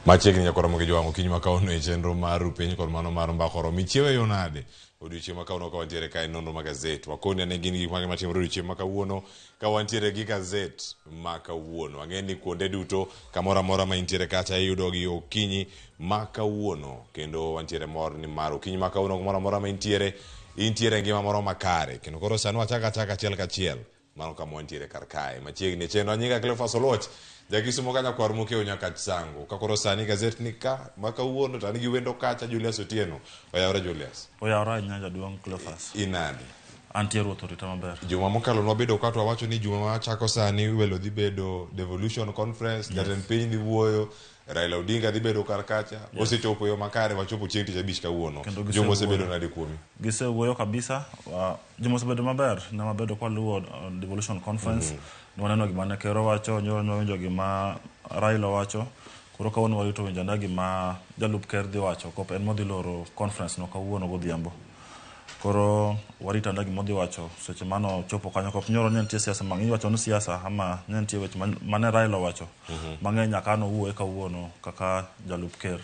Machiegni nyakora mogi jwang' okinyi ma kawuono e chenro mar piny kod mano mar mbaka oromo. Ichiew e yo nade? Odiochieng' ma kawuono ka wantiere kae nonro ma gazet. Wakoni ane gin gik mage matimore odiochieng' ma kawuono ka wantiere gi gazet ma kawuono. Ang'e ni kuonde duto kamoro amora ma intiere kacha iyudo gi okinyi ma kawuono kendo wantiere mor ni mar okinyi ma kawuono kumoro amora ma intiere intiere e ngima moro makare kendo koro sani wachako achaka achiel kachiel Mano kama wantiere kar kae machiegni e chenro. Nyinga Cleophas Oluoch, jakisumo ka nyakwar Mokeo nyaka Sango. Ka koro sani gazet ni ka ma kawuono to an gi wendo kacha Julius Otieno. Oyawore Julius. Oyawore ahinya jaduong' Cleophas. Inade? Antie ruoth orita maber. Juma mokalo nwabedo ka to wawacho ni juma machako sani welo dhi bedo devolution conference, yes. Jatend piny dhi wuoyo, Raila Odinga dhi bedo kar kacha. Yes. Osechopo yo makare wachopo chieng' tich abich kawuono. Juma osebedo nade kuomi? Gisewuoyo kabisa. Juma osebedo maber, ne wabedo kwaluwo devolution conference. Ne waneno gima ne ker owacho, nyoro ne wawinjo gima Raila owacho. Koro kawuono warito winjo ane gima jalup ker dhi wacho, kop en modhi loro conference no kawuono godhiambo. Koro warito ane gima odhi wacho seche mane ochopo kanyo. Kop nyoro ne nitie siasa mang'eny, iwacho ni siasa ama ne nitie weche mane Raila owacho mang'eny nyaka an owuoye kawuono kaka jalup ker.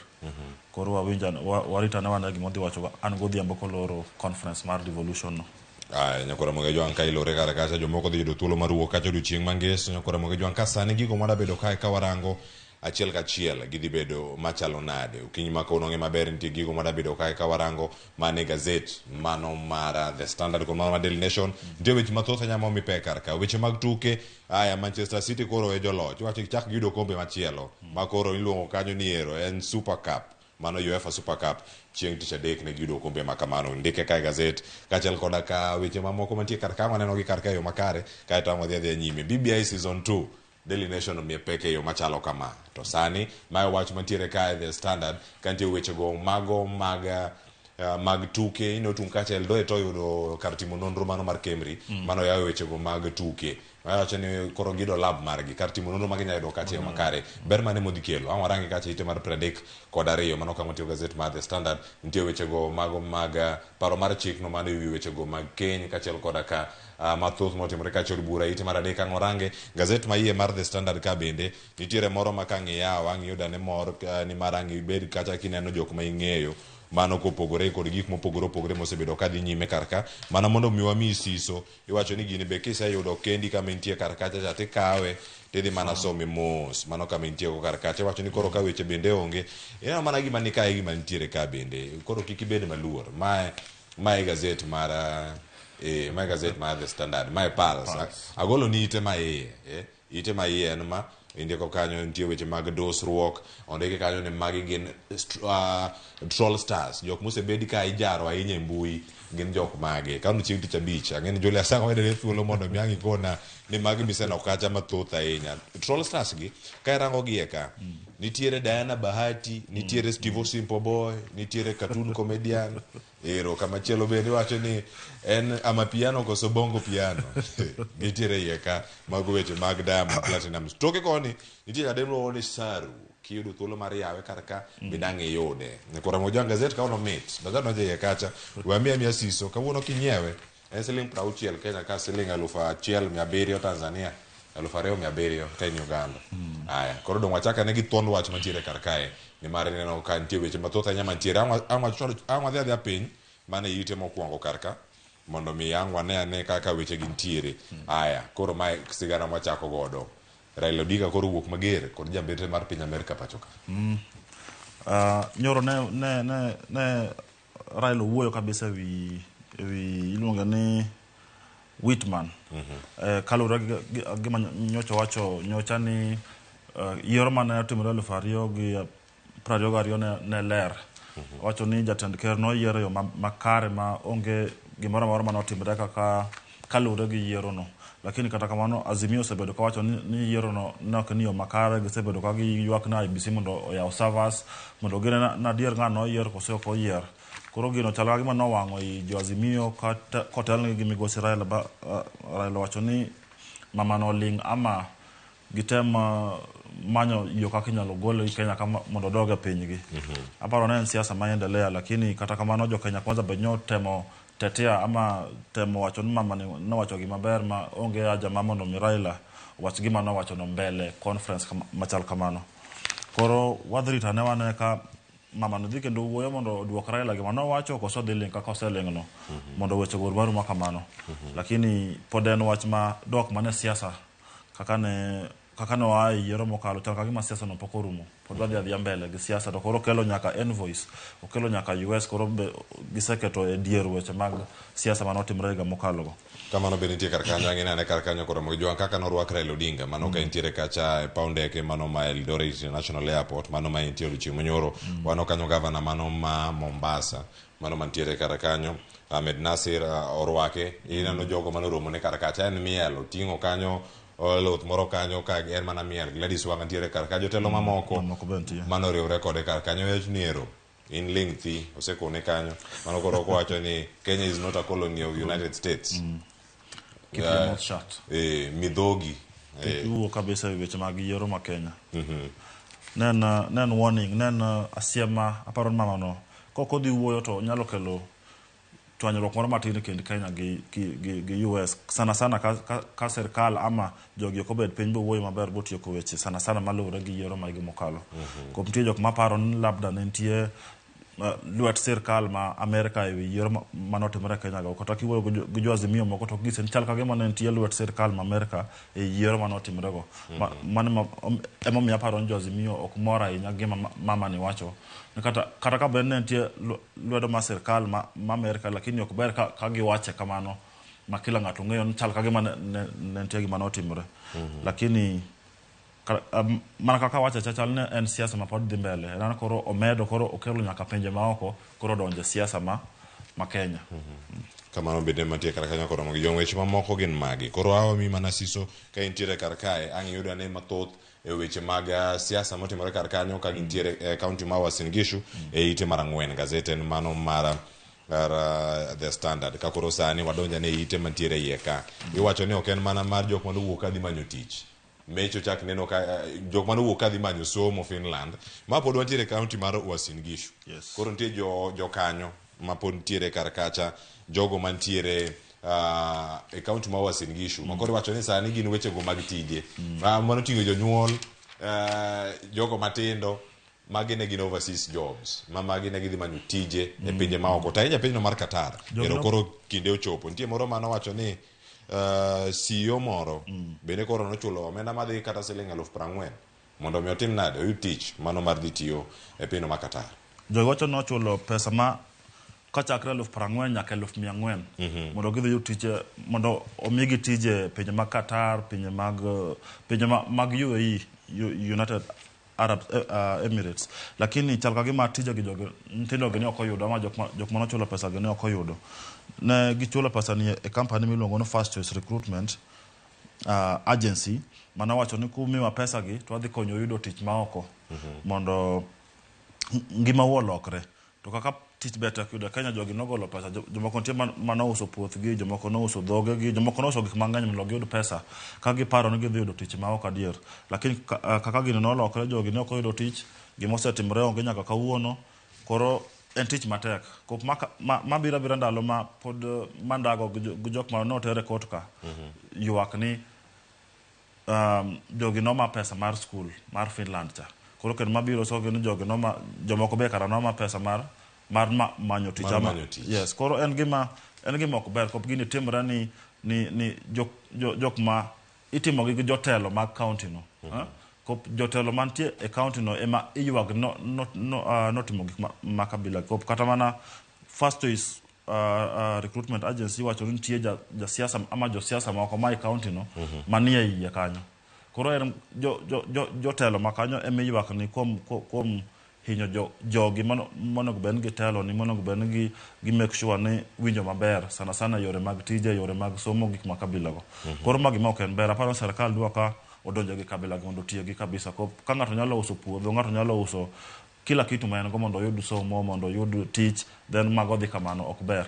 Koro wawinj warit ane wane gima odhi wacho an godhiambo koloro conference mar devolution no. Aya, nyakwara Moge Jwang' ka ilore kar kacha jomoko dhi yudo thuolo mar wuok kacha odiochieng' mangeso. Nyakwara Moge Jwang' ka sani gigo mada bedo kae ka warango achiel kachiel gidhi bedo machalo nade. Okinyi ma kawuono ng'e maber nitie gigo mada bedo kae ka warango mane gazet mano mar The Standard kod mano mar Daily Nation. Nitie weche mathoth ahinya momi pek kar ka. Weche mag tuke, aya Manchester City koro e joloch. Iwacho gichak giyudo okombe machielo ma koro iluongo kanyo ni ero en Super Cup. Mano UEFA Super Cup chieng' tich adek ne giyudo okombe ma kamano. Ndike ka e gazet kaachiel koda ka weche mamoko mantie kar ka waneno gi kar ka e yo makare kaeto ang' wadhi adhiya nyime. BBI season 2 Daily Nation omiye pek e yo machalo kama. To sani mae wach mantiere ka e The Standard ka nitie wechego mago mag mag tuke ino tung' kacha Eldoret oyudo kar timo nonro mano mar Kemri mano yawo wechego mag tuke. Wacho ni koro giyudo lab margi kar timo nonro ma ginyalo yudo kacha e yo makare. Ber mane modhi kelo? Ang' warangi kacha ite mar 32 mano kama otiyo gazet mar The Standard nitie wechego mago mag paro mar chikno mano ewi wechego mag keny kaachiel koda ka mathoth motimore kacha od bura ite mar adek ang' warange. Gazet ma iye mar The Standard ka bende nitiere moro ma ka ang' iyawo ang' iyud ane mor nimar ang' ibed kacha kineno jok ma ing'eyo mano kopogore kod gik mopogore opogore mosebedo kadhi nyime kar ka mana mondo mi wamiyi siso. Iwacho ni gini be kiseyudo kendi kama intie kar kacha cha tikawe tidhi mana some mos mano kama intie go kar kacha. Iwacho ni koro ka weche bende onge ineno mana gima ni kae gima nitiere ka bende koro kik ibed maluor. Mae mae gazet mar mae gazet mar The Standard mae Pulse. Pulse. Agolo ni ite ma iye Ite ma iye en ma indiko kanyo nitie weche mag dosruok ondiki kanyo ni magi gin troll stars jok mosebedi ka ijaro ahinya e mbui gin jok mage kano chieng' tich abich ang'e ni Julius Ang'o wayudore thuolo mondo mi ang' ikona ni magi miseneno kacha mathoth ahinya troll stars gi ka irango gi e ka nitiere Diana Bahati nitiere Steve Simple Boy nitiere cartoon comedian Ero kamachielo bende iwacho ni en amapiano koso bongo piano. Nitiere iye ka mago weche mag Diamond Platnumz. Toke koni nitie nyade miluongo ni Saru. Kiyudo thuolo mar yawe kar ka bende ang' iyude. Nyakora Mojang gazet kawuono mit. Gazet donjo iye kacha. We amiya miya siso. Kawuono kinyiewe en siling 60 Kenya ka siling 1700 Tanzania. 2700 ka in Uganda. Aya, koro dong' wachak ane gi thuond wach mantiere kar kae. Nimar ineno ka nitie weche mathoth ahinya mantiere. Ang' wadhi adhiya piny mana e ite mokwongo kar ka mondo mi ang' wane ane kaka weche gi nitiere. Aya, koro mae sigana mwachako godo. Raila Odinga koro owuok mager kod jambetre mar piny Amerka pacho ka. Nyoro ne Raila owuoyo kabisa ewi iluonge ni Whitman. Kaluwore gi gima nyocha owacho nyocha ni yiero mane otimore 2022 ne ler. Owacho ni jatend ker noyier e yo makare ma onge gimoro amora mane otimore kaka kaluwore gi yiero no. Lakini kata kamano Azimio osebedo kawacho ni yiero no ne ok ni yo makare. Gisebedo ka giywak ne IEBC mondo oyaw servers mondo gine ni adier ng'ano oyier kose ok oyier. Koro gino chalo ka gima nowang'o i jo Azimio kotelnegi gi migosi Raila ba Raila owacho ni mamano oling' ama gitem manyo yo kaka inyalo gole gi Kenya ka mondo odog e pinygi. Aparo ni en siasa ma endelea lakini kata kamano jo Kenya Kwanza be nyotemo tetea ama temo wacho ni mama ni nowacho gima ber ma onge haja ma mondo mi Raila owach gima nowacho no mbele conference machal kamano. Koro wadhi rito ane wane ka mamano dhi kendo wuoyo mondo oduok Raila gima nowacho koso dhi ling' kaka oseling'no mondo wechego orum aruma kamano. Lakini pod en wach ma dok mana e siasa kaka ne kaka ne oa e yiero mokalo chal ka gima siasa no pok orumo. Pod wadhi adhiya mbele gi siasa to koro okelo nyaka envoys, okelo nyaka US koro be giseketo e dier weche mag siasa mane otimore higa mokalo go. Kamano be nitie kar kanyo, ang'e nane kar kanyo koro Jwang' kaka norwak Raila Odinga mano ka entiere kacha e paw ndeke mano ma Eldoret International Airport mano ma entie odiochieng' manyoro. Wano kanyo gavana mano ma Mombasa mano mantiere kar kanyo Ahmed Nasir orwake. Ineno jogo mane oromo ne kar kacha en miel oting'o kanyo luth moro kanyo ka en mana miel. Gladys Wanga nitiere kar kanyo, jotelo mamoko Mamoko be nitie. mane oriwre kode kar kanyo wach niero in ling thi osekone kanyo mano koro ok owacho ni Kenya is not a colony of United States. Keep your mouth shut. Midhogi Kik iwuo kabisa e weche mag yiero ma Kenya. Ne en warning, ne en asiem ma aparo ni mamano kok odhi wuoyo to nyalo kelo chwanyruok moro matin e kind Kenya gi US sana sana ka sirkal ama jogi ok obet piny bowuoyo maber botieko weche sana sana maluwore gi yiero ma higa mokalo. Kuom nitie jok maparo ni labda ne nitie lwet sirkal ma Amerka e wi yiero manotimore Kenya go. Kata kiwuoyo gi jo Azimio moko to gise ni chal ka gima ne nitie lwet sirkal ma Amerka e yiero manotimore go. Mano emomiyo aparo ni jo Azimio ok mor ahinya gima mama ni wacho. Kata ka bed ne nitie lwedo mar sirkal ma Amerka, lakini ok ber ka giwache kamano ma kila ng'ato ng'eyo ni chal ka gima ne nitie gima notimore. Lakini mana kaka wacho cha chal ni en siasa ma pod dhi mbele. En koro omedo koro okelo nyaka pinje maoko koro odonjo e siasa ma Kenya. Kamano bende mantie kar kanyo koro gi weche mamoko gin magi. Koro awa mi mana siso ka intiere kar kae ang' iyud ane mathoth e weche mag siasa motimore kar kanyo ka gintiere e kaunti ma Uasin Gishu e ite mar 4. Gazet en mano mar The Standard. Ka koro sani wadonjo ane ite mantiere iye ka. Iwacho ni ok en mana mar jok manowuok kadhi manyo tich. Mecho chak neno ka jok manowuok kadhi manyo somo Finland. Ma pod wantiere e kaunti mar Uasin Gishu. Yes. Koro nitie jokanyo ma pod nitiere kar kacha, jogo mantiere e kaunti mar Uasin Gishu. Ma koro iwacho ni sani gin wechego mag tije. Mano oting'o jonyuol, jogo matindo, magi ne gin overseas jobs. Ma magi ne gidhi manyo tije e pinje maoko. To ahinya pinyno mar Qatar. Ero koro kinde ochopo. Nitie moro manowacho ni CEO moro bende koro nochulo omenda madhi kata siling 40,000 mondo mi otim nade oyud tich mano mar dhi tiyo e pinyno mar Qatar. Jogi wacho ni nochulo pesa ma kochakre 40,000 nyaka 400,000 mondo gidhi yud tije, mondo omigi tije pinje mag Qatar, pinje mag UAE, United Arab Emirates. Lakini chal ka gima tije gi jogi nyithindo gi ne ok oyudo ama jok manochulo pesa gi ne ok oyudo. Ne gichulo pesa ni e company miluongo ni First Choice Recruitment Agency manowacho ni kumiwa pesa gi to wadhi konyo yudo tich maoko mondo ngimau olokre. To kaka tich ber tek yudo Kenya, jogi nogolo pesa. Jomoko nitie manouso puothgi, jomoko nouso dhogegi, jomoko nouso gik mang'eny mondo giyud pesa ka giparo ni gidhi yudo tich ma ok adier. Lakini kaka gini nolokre, jogi ne ok oyudo tich, gima osetimore onge nyaka kawuono. Koro en tich matek. Kop mabiro abira ndalo ma pod Mandago gi jok ma noter e court ka ywak ni jogi noma pesa mar school mar Finland cha. Koro kendo mabiro so gin jogi noma jomoko be kara noma pesa mar manyo tich ama. Yes, koro en gima ok ber kop gini timre ni jok ma itimo gi jotelo mag county no. Kop jotelo mantie e county no ema iywag notimo gik ma kabila. Kop kata mana First Choice Recruitment Agency wacho ni nitie jasiasa ama josiasa moko ma e county no manie iye kanyo. Koro en jotelo ma kanyo ema iywak ni kuom hinyo jogi monego bed ni gitelo ni monego bed ni gi make sure ni winjo maber sana sana yore mag tije, yore mag somo, gik ma kabila go. Koro ma gima ok en ber. Aparo ni sirkal dwa ka odonjo gi kabila gi mondo otiegi kabisa. Ka ng'ato nyalo uso puodho, ng'ato nyalo uso kila kitu ma en go mondo oyud somo, mondo oyud tich, then mago dhi kamano ok ber.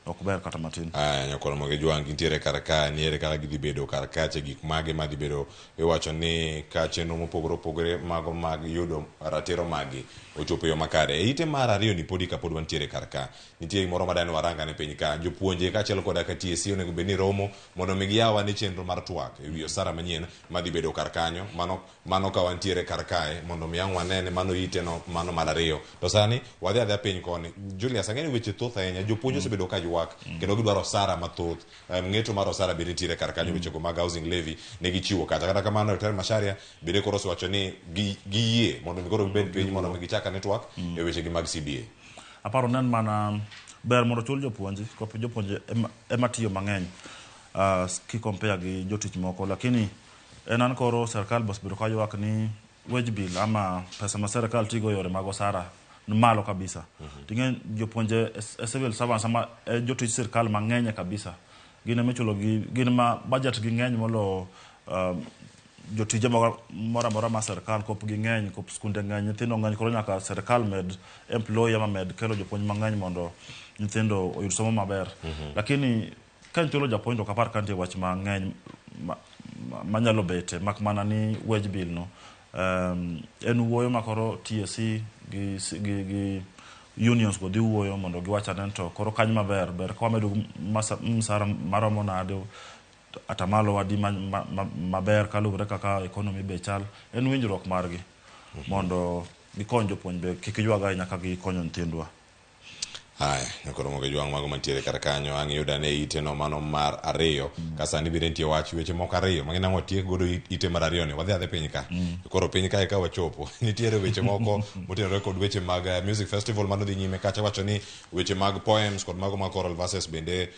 Ok ber kata matin. Aya, nyakoro moge jwang' gintiere kar ka, niere kaka gidhi bedo kar kacha, gik mage madhi bedo iwacho ni ka chenro mopogore opogore mago mag yudo ratiro magi ochopo e yo makare. E ite mar ariyo ni podi kapod wantiere kar ka, nitie gimoro madani warangane piny ka, jopuonje kaachiel koda ka TSC onego bed ni romo mondo mi giyaw ane chenro mar twak e wi osara manyien madhi bedo kar kanyo. Mano mano ka wantiere kar kae mondo mi ang' wanene mano ite no mano mar ariyo. To sani wadhi adhiya piny koni. Julius, ang'e ni weche thoth ahinya, jopuonj osebedo ka ywak kendo gidwaro osara mathoth. Ng'eto mar osara bende nitiere kar kanyo, wechego mag housing levy ne gichiwo kacha. Kata kamano, Daktari Macharia bende koro osewacho ni giyie mondo mi koro gibed piny mondo mi gichak ane twak e wechegi mag CBA. Aparo ne en mana ber mondo ochul jopuonj, kop jopuonj ema tiyo mang'eny ki compare gi jotich moko, lakini en an koro serikal be osebedo ka ywak ni wage bill ama pesa ma serikal tigo yore mag osara ni malo kabisa. Ting'e jopuonje e civil servants ama e jotich sirikal mang'eny kabisa. Gin ema ichulo gi, gin ma budget gi ng'eny molo jotije moro amora mar sirikal, kop gi ng'eny, kop skunde ng'eny, nyithindo ng'eny, koro nyaka sirikal med employ ama med kelo jopuonj mang'eny mondo nyithindo oyud somo maber. Lakini ka ichulo japuonj to ok apar ka nitie wach mang'eny manyalo bete, mak mana ni wage bill no en wuoyo ma koro TSC gi unions go dhi wuoyo mondo giwach ane to koro kanyo maber ber ka wamedo msara maromo nade, atamalo adi maber kaluwore kaka economy be chal. En winjruok margi mondo gikony jopuonj be kik ywag ahinya ka gikonyo nyithindwa. Haya, nyakoro moge jwang' mago mantiere kar kanyo ang' yuda ne ite no mano mar ariyo. Ka sani bende nitie wach weche moko ariyo mang'e nang'o watiek godo ite mar ariyo ni wadhi adhi piny ka. Koro piny kae ka wachopo nitiere weche moko motenore kod weche mag music festival mano dhi nyime kacha, wacho ni weche mag poems kod mago mag choral verses bende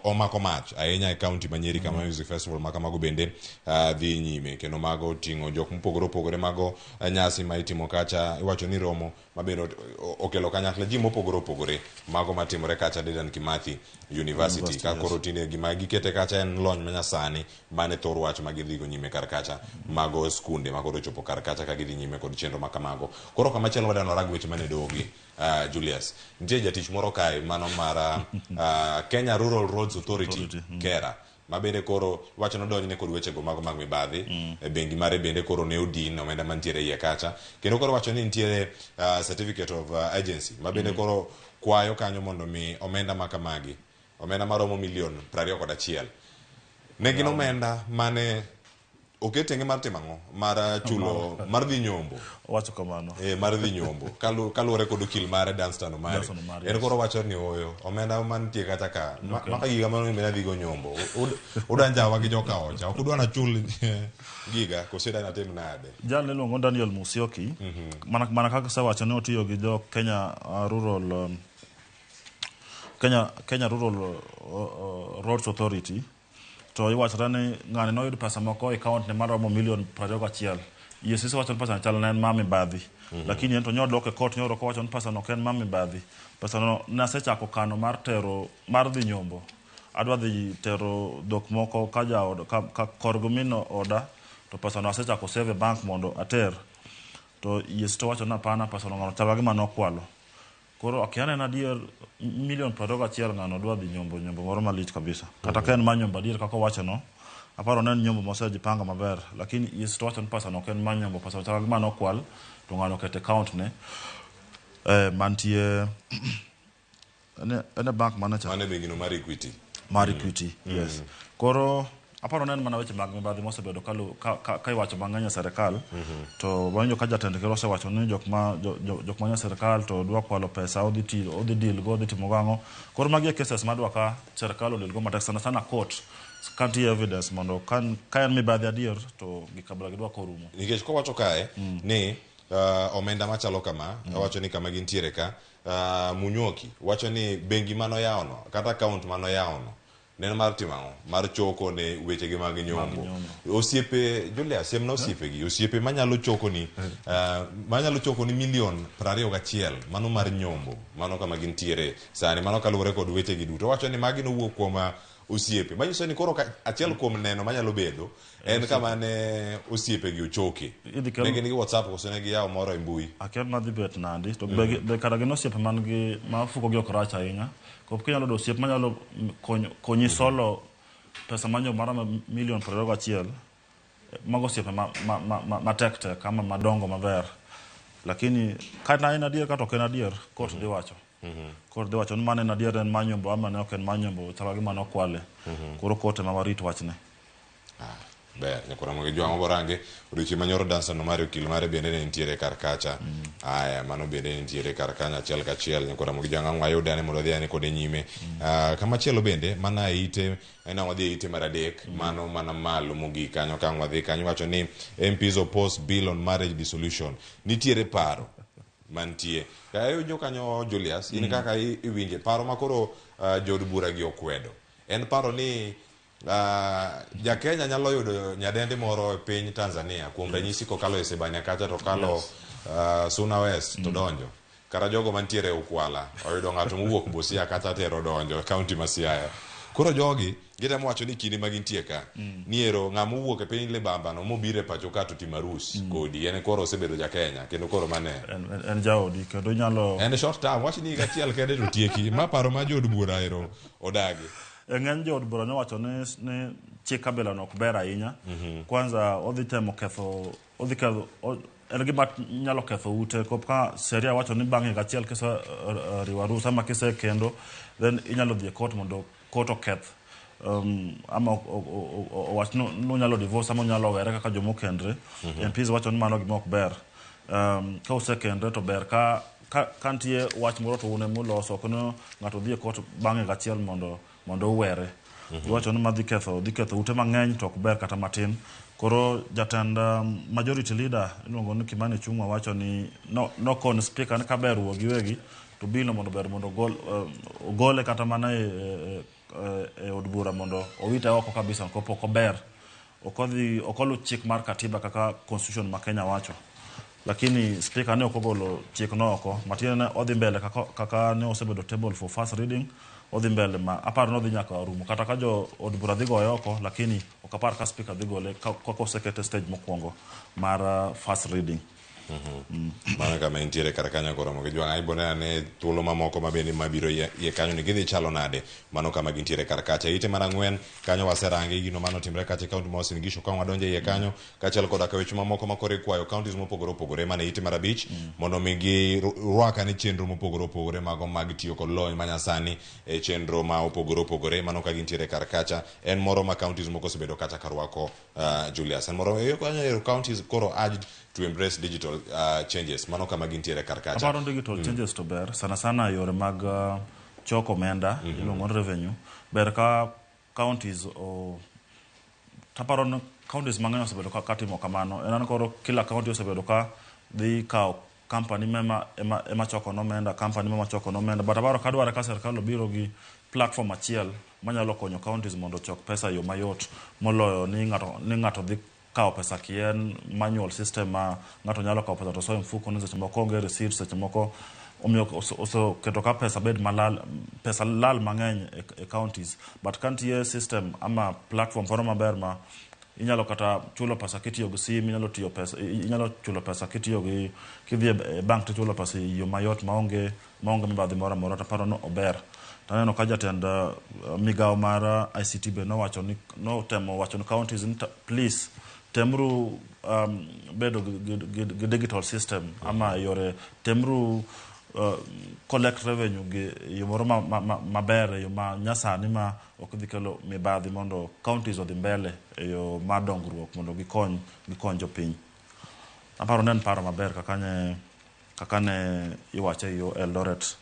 omako mach ahinya e county ma Nyeri kama music festival ma kamago bende dhi nyime, kendo mago oting'o jok mopogore opogore mago nyasi ma itimo kacha iwacho ni romo mabende okelo kanyakla ji mopogore opogore mago matimore kacha Dedan Kimathi University. Ka koro tinde gima gikete kacha en lony manyasani mane thor wach ma gidhigo nyime kar kacha mago skunde ma koro ochopo kar kacha ka gidhi nyime kod chenro ma kamago. Koro kamachielo wadwa warang weche mane dogi. Julius, nitie jatich moro kae mano mar Kenya Rural Roads Authority, KERA, ma bende koro wacho nodonjne kod wechego mago mag mibadhi e bengi mare bende koro ne odin omenda mantiere iye kacha, kendo koro wacho ni nitiere certificate of agency ma bende koro kwayo kanyo mondo mi omenda ma kamagi, omenda maromo milion 21 ne gin omenda mane oket tenge mar timo ang'o, mar chulo mar dhi nyombo. Owacho kamano. Mar dhi nyombo kaluwore kod okil mare Danstan Omari. Danstan Omari, En yes. koro wacho ni oyo omenda mantie kacha ka maka giga mano mi adhi go nyombo, udanjawa gi joka ocha, ok udwa nachul giga koso idwa natim nade? Jal niluongo Daniel Musyoki, mana kaka asewacho ni otiyo gi jo Kenya Rural Kenya Rural Roads Authority, to iwachore ni ng'ani noyud pesa moko e account ne maromo milion 21. EACC wacho ni pesa no chal ne en mar mibadhi. Lakini en to nyodok e court nyoro kowacho ni pesa no ok en mar mibadhi. Pesa no nasechako kano mar tero mar dhi nyombo. Adwa dhi tero dhok moko ka jaod ka korgi min oda, to pesa no asechako save e bank mondo ater. To EACC to wacho ni hapana, pesa no ng'ano chal ka gima nokwalo. Koro akia en adier milion 21 ng'ano dwa dhi nyombo, nyombo moro malich kabisa. Kata ka en mar nyombo adier kaka owacho no, aparo ne en nyombo mosejipanga maber, lakini EACC to wacho ni pesa no ok en mar nyombo, pesa no chal ka gima nokwal to ng'ano oketo e account ne mantie en e bank mane cha? Mane bengi no mar Equity. Mar Equity, yes. Koro aparo ne en mana weche mag mibadhi mosebedo ka iwacho mang'eny e serikal. To wawinjo ka jatend ker osewacho ni jok ma nie serikal to dwa kwalo pesa, odhi deal go, odhi timo gang'o. Koro magi e cases madwa ka serikal odil go matek, sana sana court ka nitie evidence mondo ka en mibadhi adier to gik kabila gidwa korumo. Nikech kowacho kae ni omenda machalo kama, owacho ni kama gintiere ka, Munyoki wacho ni bengi manoyawono kata account manoyawono ne en mar timo ang'o? Mar choko ne wechegi mag nyombo. Osiepe Julius, siemna osiepegi, osiepe manyalo chokoni manyalo chokoni milion 21 mano mar nyombo, mano kama gintiere sani, mano kaluwore kod wechegi duto. Owacho ni magi nowuok kuom osiepe. Manyiso ni koro achiel kuom neno manyalo bedo en kama ne osiepe gi ochoke. Idhi kel- Ne gin gi WhatsApp koso ne giyawo moro e mbui. Akia madhi bet nadi to be kara gin osiepe man gi ma fuko gi ok rach ahinya. Kop kinyalo yudo osiep manyalo konyi solo pesa manyo maromo milion 21, mago osiepe ma tek tek ama madongo maber. Lakini kata en adier kata ok en adier, court dhi wacho. Court dhi wacho ni mano en adier en mar nyombo ama ne ok en mar nyombo, chalo gima nokwale. Koro court ema warit wachne. Ber, nyakora mogi jwang'o borange odiochieng' manyoro Dansan Omari okil mare bende ne nitiere kar kacha. Aya, mano bende ne nitiere kar kanyo achiel kachiel. Nyakora mogi jwang'o ang' wayude ane mondo wadhi ane kode nyime. Kamachielo bende mana e ite en ang' wadhi e ite mar adek, mano mana malo mogik kanyo ka ang' wadhi kanyo iwacho ni MPs oppose bill on marriage dissolution. Nitiere paro mantie. Ka iwinjo kanyo Julius, in kaka iwinje paro ma koro jood bura gi okwedo. En paro ni ja Kenya nyalo yudo nyadendi moro e piny Tanzania kuom ranyisi kokalo e Sebania kacha to kalo Suna West to donjo. Kata jogo mantiere Ukwala oyudo ng'ato mowuok Busia kata tero donjo e kaunti ma Siaya. Koro jogi gitemo wacho ni kinde ma gintie ka ni ero ng'ama owuok e piny Libamba no mobiro e pacho ka to timo arus kodi en koro osebedo ja Kenya kendo koro mane En jaodi kendo inyalo en short term wach ni higa achiel kende to tieki ma paro ma jood bura ero odagi. E ng'eny jood bura nowacho ni chik kabila no ok ber ahinya. Kwanza odhi temo ketho, odhi ketho, en gima nyalo ketho ute. Kop ka sheria wacho ni bang' higa achiel kise riwo arus ama kise kendo, then inyalo dhi e court mondo court oketh ama owach ni unyalo divorce ama unyalo were kaka joma okendre. MPs wacho ni mano gima ok ber. Ka usekendre to ber ka nitie wach moro to un ema uloso, ok ni ng'ato dhi e court bang' higa achiel mondo uwere. Giwacho ni ma dhi ketho ute mang'eny to ok ber kata matin. Koro jatend majority leader iluongo ni Kimani Ichung'wa wacho ni nokon speaker ni kaber wuo giwegi to bill no mondo ber mondo ogole kata mana e od bura mondo owite oko kabisa kapok ober. Ok odhi, ok oluw chik mar katiba kaka constitution ma Kenya wacho. Lakini speaker ne ok ogolo chik no oko, matiende ne odhi mbele kaka ne osebedo table for first reading, odhi mbele ma aparo ni odhi nyaka rumo. Kata ka jo od bura dhi goye oko, lakini ok apar ka speaker dhi gole kaka osekete stage mokwongo mar first reading. Mano kama entiere kar kanyo koromo gi jwang'. Ibo neno ane thuolo mamoko ma bende mabiro iye kanyo ni gidhi chalo nade. Mano kama gintiere kar kacha. Ite mar ang'wen kanyo waserange gino mano timre kacha e kaunti ma Uasin Gishu ka wadonjo iye kanyo kaachiel koda ka weche mamoko ma koro ikwayo counties mopogore opogore mane ite mar abich mondo mi girwak ane chenro mopogore opogore mago mag tiyo kod lony manyasani e chenro ma opogore opogore. Mano ka gintiere kar kacha en moro ma counties moko osebedo kacha ka rwako Julius. En moro e kanyo ero counties koro urged to embrace digital changes. Mano kama gintiere kar kacha. Aparo digital changes to ber sana sana yore mag choko omenda iluongo ni revenue. Ber ka counties o taparo ni counties mang'eny osebedo ka timo kamano. En koro kila county osebedo ka dhi kawo company ema choko nomenda, company mema choko nomenda. But aparo kadware ka sirkal obiro gi platform achiel manyalo konyo counties mondo ochok pesa e yo mayot moloyo ni ng'ato dhi kawo pesa kien manual system ma ng'ato nyalo kawo pesa to soyo e mfuko ni seche moko onge receipt, seche moko omiyo oseketo ka pesa bed malal, pesa lal mang'eny e counties. But ka nitie system ama platform moro maber ma inyalo kata chulo pesa kitiyo gi sim, inyalo tiyo pesa, inyalo chulo pesa kitiyo gi kidhi e bank tichulo pesa e yo mayot maonge mibadhi moro amora, to aparo ni ober. To aneno ka jatend migawo mar ICT be nowacho ni notemo wacho ni counties ni please temru bedo gi digital system ama yore temru collect revenue gi yo moro maber e yo ma nyasani ma ok dhi kelo mibadhi mondo counties odhi mbele e yo mar dongruok mondo gikony jopiny. Aparo ni en paro maber kaka ne iwache e yo Eldoret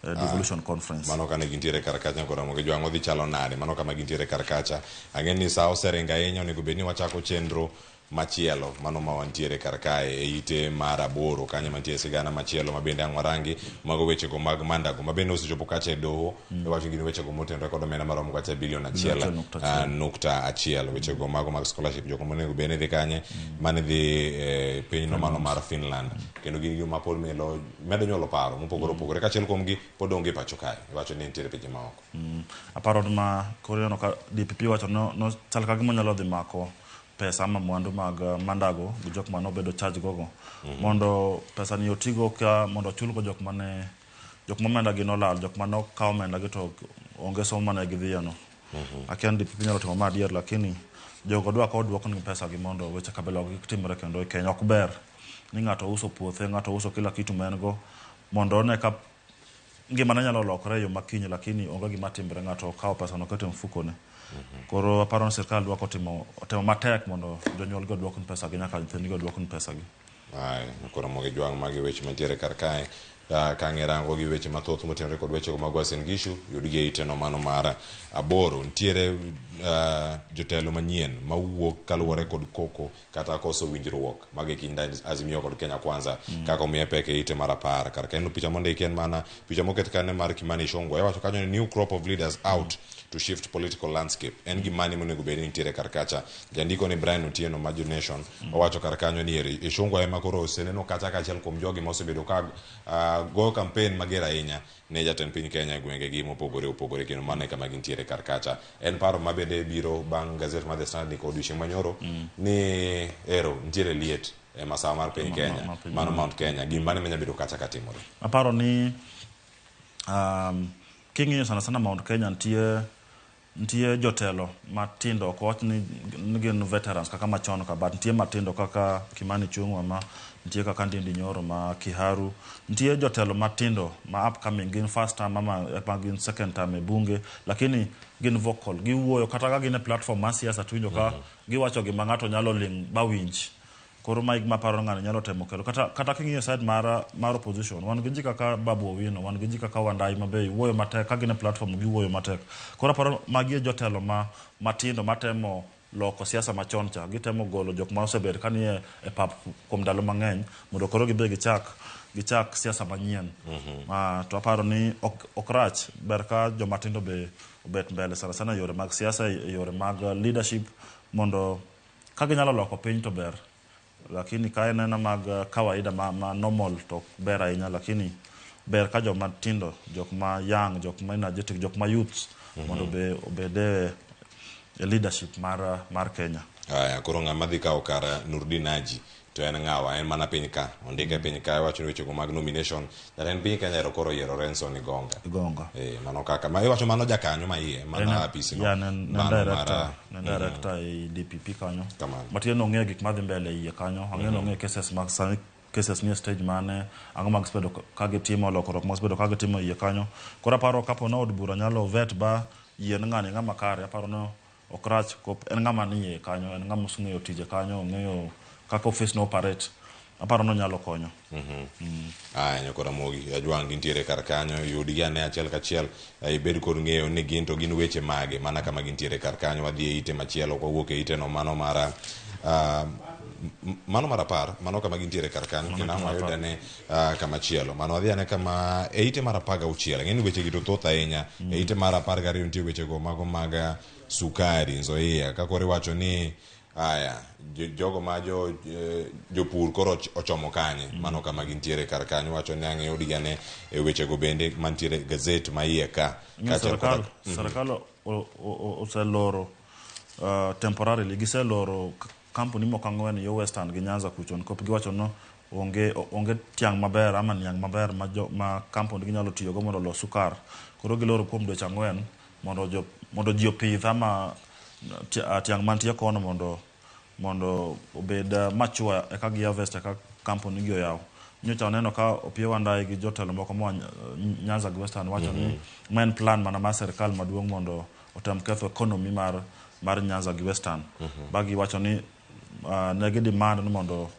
Devolution Conference. Mano kane gintiere kar kacha koro gi jwang' odhi chalo nade. Mano kama gintiere kar kacha. Ang'e ni sa oseringo ahinya, onego bed ni wachako chenro Machielo mano ma wantiere kar kae e ite mar 8 kanyo mantie sigana machielo ma bende ang' warangi mago wechego mag Mandago ma bende osechopo kacha e doho. Iwacho gin wechego motenore kod omenda maromo kacha bilion 1.1, wechego mago mag scholarship, jok monego bed ni dhi kanye, mane dhi e pinyno mano mar Finland, kendo gin gima pod melo medo nyuolo paro mopogore opogore. Kachiel kuomgi pod onge pacho kae, iwacho ni nitiere pinje maoko. Aparo ni ma koro ineno ka DPP wacho no chal ka gima onyalo dhi mako pesa ama mwandu mag Mandago gi jok mane obedo charge gogo. Mondo pesa ni otigo ka mondo ochulgo jok mane jok ma omenda gi nolal, jok mane okaw omenda gi to onge somo mane gidhiye no. Akia ni DPP nyalo timo ma adier, lakini jogo dwa ka oduoknegi pesa gi mondo weche kabila kik timre kendo e Kenya. Ok ber ni ng'ato uso puothe, ng'ato uso kila kitu ma en go mondo one ka ngimane nyalo lokore e yo makiny, lakini onge gima timre, ng'ato okawo pesa no oketo e mfuko ne. Koro aparo ni sirkal dwa kotimo otemo matek mondo jonyuol gi oduokni pesa gi nyaka nyithindgi oduokni pesa gi. Ai, koro mogi jwang' magi weche mantiere kar kae. Ka ang'e rango gi weche mathoth motenore kod weche mag Uasin Gishu, yudgi e iteno mano mar 8. Nitiere jotelo manyien mawuok kaluwore kod koko kata koso winjruok mag e kind Azimio kod Kenya Kwanza, kaka omiye pek e ite mar 10. Kar kae no picha mondiki en mana picha moket kanyo mar Kimani Ichung'wa. Iwacho kanyo ni new crop of leaders out to shift political landscape. En gimane monego bed ni nitiere kar kacha. Jandiko ni Brian Otieno ma Nation owacho kar kanyo ni eri Ichung'wa ema koro oseneno kacha kaachiel kuom jogi mosebedo ka goyo campaign mager ahinya ne jatend piny Kenya e gwenge gi mopogore opogore, kendo mano e kama gintiere kar kacha. En paro ma bende biro bang' gazet mar The Standard ni kod odiochieng' manyoro ni ero nitiere liet e masawa mar piny Kenya, mano Mount Kenya, gima mane manya bedo kacha katimore. Aparo ni king'iyo sana sana Mount Kenya nitie jotelo matindo, ok wach ni gin veterans kaka machon ka, but nitie matindo kaka Kimani Ichung'wa, ma nitie kaka Ndindi Nyoro ma Kiharu, nitie jotelo matindo ma upcoming, gin first time ama gin second time e bunge, lakini gin vocal, giwuoyo kata ka gin e platform mar siasa to iwinjo ka giwacho gima ng'ato nyalo ling' ba winj. Koro ma gima aparo ng'ani nyalo temo kelo. Kata king'iyo side mar opposition, wan gi ji kaka Babu Owino, wan gi ji kaka Wandayi ma be wuoyo matek, ka gin e platform giwuoyo matek. Koro aparo magi e jotelo ma matindo matemo loko siasa machon cha, gitemo golo jok ma osebet ka nie e pap kuom ndalo mang'eny mondo koro gibe gichak siasa manyien. To aparo ni ok rach, ber ka joma tindo be obet mbele sana sana e yore mag siasa, e yore mag leadership, mondo ka ginyalo loko piny to ber. Lakini ka en ena mag kawaida ma normal to ber ahinya, lakini ber ka joma tindo, jok ma young, jok ma energetic, jok ma youths mondo obed e leadership mar Kenya. Aya, koro ng'ama dhi kawo kar Nurdin Haji to en ng'awa? En mana piny ka, ondike piny ka, iwacho ni wechego mag nomination, jatend piny Kenya ero koro oyiero Renson Igonga. Igonga. Mano kaka, ma iwacho mano jakanyo ma iye, mano apisi no. Ya, ne Mano ne director e DPP kanyo. Kamano. Matiende ong'eyo gik madhi mbele iye kanyo, ang'eyo ni ong'eyo cases mag sani, cases nie stage mane, ang'o mag osebedo ka gitimo, lokruok ma osebedo ka gitimo iye kanyo. Koro aparo kapo ni od bura nyalo vet ba yie ni ng'ani ng'ama kare, aparo ni ok rach, en ng'ama nie kanyo, en ng'ama oseng'eyo tije kanyo, ong'eyo kaka office no operate. Aparo ni onyalo konyo. Aya, nyakora Ramogi, Ajwang' gintiere kar kanyo, yudgi ane achiel kachiel, ibed kod ng'eyo ni gin to gin weche mage mana kama gintiere kar kanyo. Wadhi e ite machielo, ok wawuok e ite no mano mar, mano mar 10, mano kama gintiere kar kanyo, kendo ang' wayud ane kama chielo. Mano wadhi ane kama e ite mar 16. Ang'e ni weche gi to thoth ahinya. E ite mar 12 nitie wechego mago mag sukari, Nzoia, ka koro iwacho ni aya, jogo ma jopur koro ochomo kanye, mano kama gintiere kar kanyo. Wacho ni ang' yudgi ane e wechego bende mantiere gazet ma iye ka. Ng'e sirkal oseloro temporarily, giseloro kampuni moko 4 yo Western gi Nyanza kucho, nikop giwacho no onge tiang' maber ama niang' maber ma kampuni ginyalo tiyogo mondo olos sukar. Koro giloro kuom dweche 4 mondo ji opidh ama tiang' mantie kono mondo obed mature eka gi harvest eka kampuni gi oyaw. Nyocha waneno ka Opiyo Wandayi gi jotelo moko moa Nyanza gi Western wacho ni ma en plan mana mar sirkal maduong' mondo otem ketho economy mar Nyanza gi Western. Ba giwacho ni ne gi demand ni mondo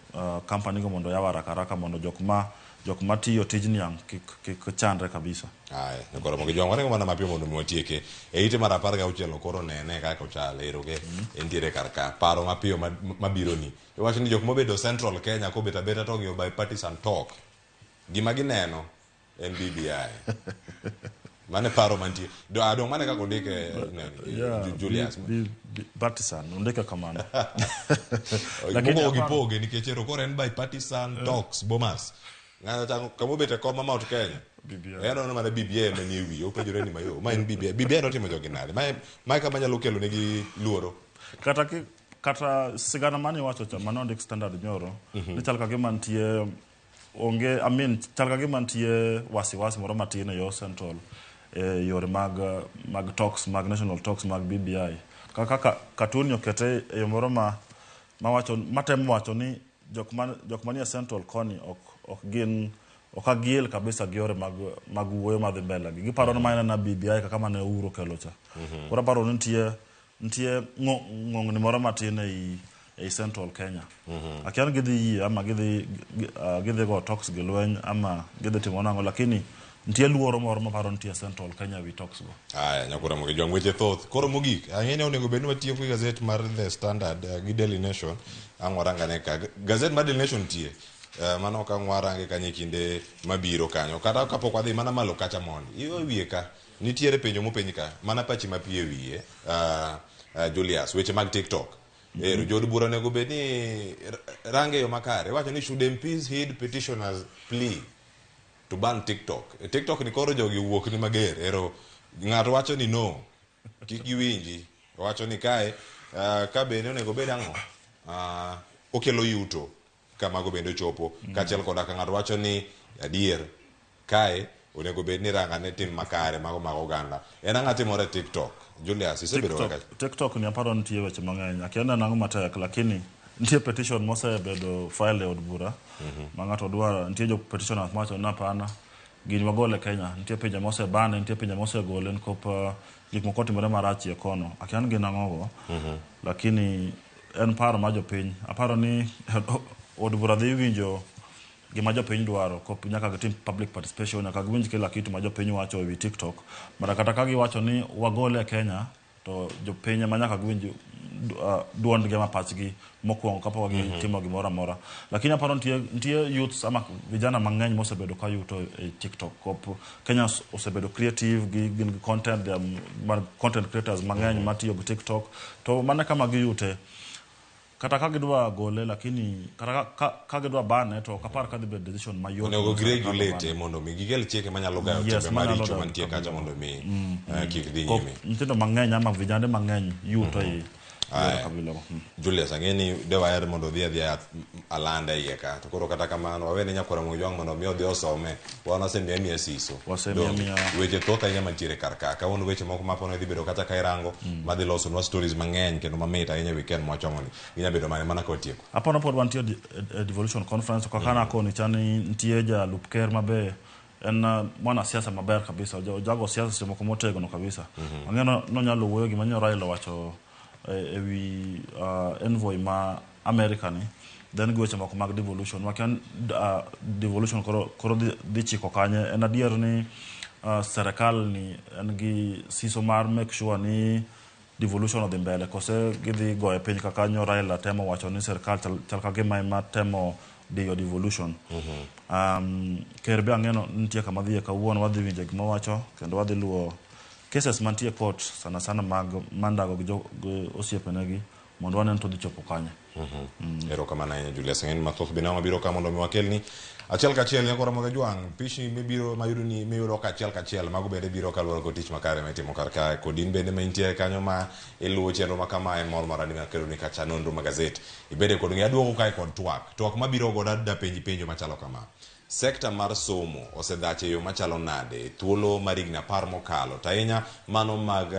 company go mondo oyaw haraka haraka mondo jok ma jok matiyo tij niang' kik kik chandre kabisa. Aya, nyakoro mogi jwang' waringo mana mapiyo mondo mi watieke. E ite mar 16 koro nene kaka ochal ero ke entiere kar ka. Paro mapiyo mabiro ni. Iwacho ni jok mobedo Central Kenya kobet abeta to ong'iyo bipartisan talk. Gima gineno en BBI. Mane paro mantie. Do adong mane kaka ondike Yeah, Julius. Partisan, ondike kamano. Mokwongo gipoge nikech ero koro en bipartisan talks Bomas. Ng'ato chako kamobet e kom ma Mount Kenya. BBI. En oneno mana BBI ema nie wiye, openjore ni mayo, ma en BBI. BBI notimo jogi nade? Mae mae kama nyalo kelo negi luoro. Kata ki, kata sigana mane iwacho cha mane ondik Standard nyoro, ni chal ka gima nitie onge, I mean, chal ka gima nitie wasiwasi moro matin e yor Central e yore mag mag talks mag national talks mag BBI. Kaka ka, Katuni okete e yo moro ma mawacho matemo wacho ni jok man jok manie Central koni ok ok gin ok agiel kabisa gi yore mag mag wuoyo madhi mbele gi. Giparo ni ma en ana BBI kaka mane Uhuru okelo cha. Koro aparo ni nitie nitie ng'ong'ni moro matin ei ei Central Kenya. Akia ni gidhi yie ama gidhi gidhi go talks gi lweny ama gidhi timo nang'o, lakini nitie luoro moro maparo nitie Central Kenya wi talks go. Aya, nyakora mogi jwang' weche thoth. Koro mogik, ang'e ni onego bed ni watiyo gi gazet mar The Standard gi Daily Nation. Ang' warangane ka. Gazet mar Daily Nation nitie. Mano ok ang' warange kanyo e kinde mabiro kanyo. Kata kapok wadhi mana malo kacha mondi. Iwe wiye ka. Nitiere penjo mopenj ka. Mana pachi mapiyo e wiye. Julius, weche mag TikTok. Ero, jood bura onego bed ni range e yo makare. Iwacho ni should MPs heed petitioners plea to ban TikTok. E TikTok ni koro jogi wuok ni mager. Ero, ng'ato wacho ni no. Kik giwinji. Wacho ni kae, ka bende onego bed ang'o? Okelo yuto ka mago bende ochopo. Kaachiel koda ka ng'ato wacho ni adier kae onego bed ni ranga ne tim makare mago mag oganda. En ang'o timore e TikTok? Julius, isebedo kaka TikTok ni aparo nitie weche mang'eny. Akia ni en ang'o matek, lakini nitie petition mosebedo file e od bura ma ng'ato dwaro. Nitie jo petitioners mawacho ni hapana, gini wagole Kenya. Nitie pinje mosebane, nitie pinje mosegole nikop gik moko otimore marach e kono. Akia ni gin ang'o go, lakini en paro mar jopiny. Aparo ni od bura dhi winjo gima jopiny dwaro, kop nyaka gitim public participation, nyaka giwinj kila kitu ma jopiny wacho ewi TikTok. Mara kata ka giwacho ni wagole e Kenya, to jopiny ema nyaka giwinj duondgi ama pachgi mokwongo kapok gitimo gimoro amora. Lakini aparo nitie nitie youths ama vijana mang'eny mosebedo ka yuto e TikTok. Kop Kenya osebedo creative, gi gin gi content, they are content creators mang'eny matiyo gi TikTok. To mana kama giyute, kata ka gidwa gole, lakini kata ka gidwa bane, to ok apar ka dhi bedo decision mayot. Onego mondo sirkal giregulate obane. Mondo mi gikel chike manyalo gayo Yes, timbe manyalo maricho gayo mantie kacha kabila. Mondo mi kik dhi Kop nyime. nyithindo mang'eny ama vijande mang'eny yuto e yore kabila go. Julius, ang'e ni de waher mondo odhi adhiya alanda iye ka. To koro kata kamano, wawene nyakwara Mojwang' mondo mi odhi osome. Wan wasemiye miya siso. Wasemiye Donge? Weche thoth ahinya mantiere kar ka. Kawuono weche moko mapono idhi bedo kata ka irango, madhi losonwa stories mang'eny kendo mamit ahinya e weekend mwachomoni. Ginya bedo mane mana ka watieko. Aparo pod wantie e devolution conference kaka nakoni cha ni nitie jalup ker mabe en mwanasiasa maber kabisa, ojago siasa seche moko motegno kabisa. Ang'e nonyalo wuoyo gima nyo Raila owacho e wi envoy ma America ni, then gi weche moko mag devolution. Wakia devolution koro, koro dhi, dhi chiko kanye. En adier ni serikal ni en gi siso mar make sure ni devolution odhi mbele, kose gidhi goye piny kaka nyo Raila temo wacho ni sirkal chal, chal ka gima ema temo diyo devolution. Ker be ang'eno nitie kama dhiye kawuono, wadhi winjo gima owacho kendo wadhi luwo cases mantie court sana sana mag Mandago gi, jo, gi osiepenegi mondo wanen to dhi chopo kanye. Erokamano ahinya Julius. Ang'e ni mathoth bende mabiro ka mondo mi wakelni achiel kachiel nyakora moga jwang' pichni mibiro mayudo ni miyudo ka achiel kachiel mago bende biro kaluwore kod tich makare ma itimo kar kae kod in bende ma intie kanyo ma iluwo chenro ma kama en mor mara ni makelo ni kacha nonro ma gazet ibede kod ng'e aduogo kae kod twak twak mabiro godo adwa penji penjo machalo kama. Sekta mar somo osedhach e yo machalo nade e thuolo mar higni 10 mokalo, to ahinya mano mag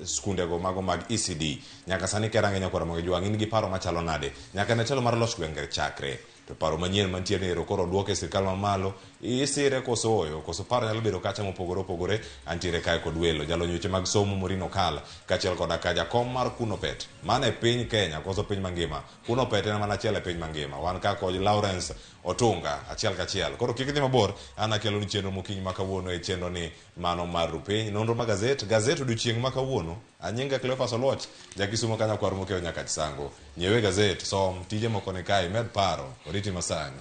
skundego mago mag ECD. Nyaka sani ka irange nyakwar Ramogi Jwang', in gi paro machalo nade? Nyaka ne telo mar loch gwenge chakre. To paro manyien mantie ni ero koro oduoke e sirkal mamalo, isire koso oyo, koso paro nyalo bedo kacha mopogore opogore. Antiere kae kod welo, jalony weche mag somo Maureen Okal, kaachiel koda ka jakom mar Kunopet, mano e piny Kenya koso piny mangima. Kunopet en mana achiel e piny mangima. Wan ka kod Lawrence Otunga achiel kachiel. Koro kik idhi mabor, an akeloni chenro mokinyi ma kawuono e chenro ni mano mar Rupiny. Nonro ma gazet, gazet odiochieng' ma kawuono. Anyinga Cleophas Oluoch, jakisumo ka nyakwar mokeyo nyaka Chisango. Nyiewe gazet, som, tije moko ni kae, med paro, oriti masani.